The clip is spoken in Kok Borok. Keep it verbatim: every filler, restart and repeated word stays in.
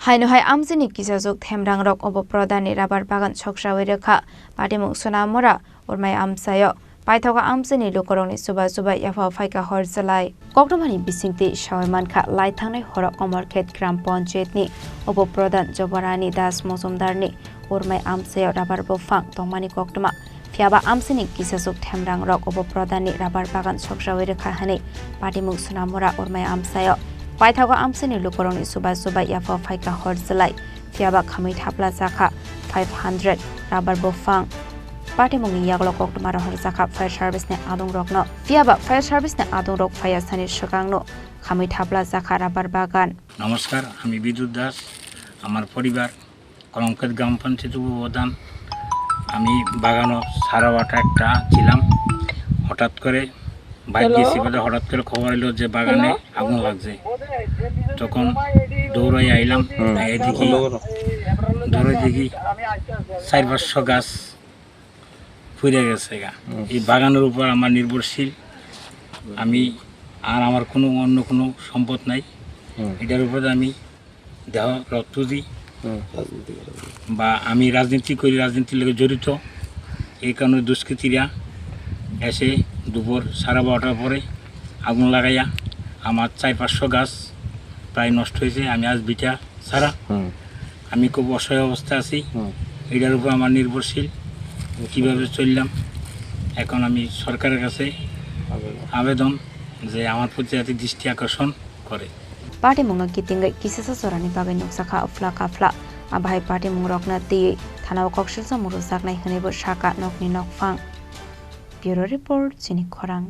Haino hai amchaini kisajwk themrangrok obo prodhanni rabar bagan soksawi rwkha. Patimung Sonamura Urmai amchaio paithago amchaini lukurokni chuba chuba yapha phaikha hor chwlai. Koktwmani bisingtwi sawi mankha, lai thangnai horo Komorkhet Gram Panchayatni upo prodhan Jobarani Das Mojumdarni Urmai amchaio rabar buphang tongmani koktwma. Phiyaba amchaini kisajwk themrangrok upo prodhanni rabar bagan soksawi rwkha hwnwi Patimung Sonamura Urmai amchaio paithago amchaini lukurokni chuba chuba yapha phaikha hor chwlai. Phiyaba khamwi thapla jakha five hundred rabar buphang. Patimungni yagulo koktwma rohorjakha fire service ni adungrokno. Phiyaba fire service ni adungrok phaiya sani swkangno khamwi thapla jakha rabar bagan. নমস্কার, আমি বিদ্যুৎ দাস। আমার পরিবার কলমক্ষেত গ্রাম পঞ্চায়েত উপপ্রধান। আমি বাগানো সারা বাটা একটা ছিলাম, হঠাৎ করে বাইক গেছি বলে হঠাৎ করে খবর এলো যে বাগানে আগুন লাগছে। তখন দৌড়াই আইলাম, এদিকে দৌড়াই দেখি চার পাঁচশো গাছ পুড়ে গেছে গা। এই বাগানের উপর আমার নির্ভরশীল, আমি আর আমার কোনো অন্য কোনো সম্পদ নাই। এটার উপরে আমি দেহ রক্ত দিই। বা আমি রাজনীতি করি, রাজনীতির লগে জড়িত। এই কারণে দুষ্কৃতীরা এসে দুপুর সাড়ে বারোটার পরে আগুন লাগাইয়া আমার চার পাঁচশো গাছ প্রায় নষ্ট হয়েছে। আমি আজ ভিটা ছাড়া, আমি খুব অসহায় অবস্থা আছি। এটার উপর আমার নির্ভরশীল, কিভাবে চললাম। এখন আমি সরকারের কাছে আবেদন যে আমার প্রতি যাতে দৃষ্টি আকর্ষণ করে। Patimungno kitingwi kisasa jorani bagwi nukjakha phla ka phla. Abahai patimungrokno twiwi thanao koksilsa murujaknai hwnwibo sakha nokni nokphang. Bureau Report, Chini Khorang.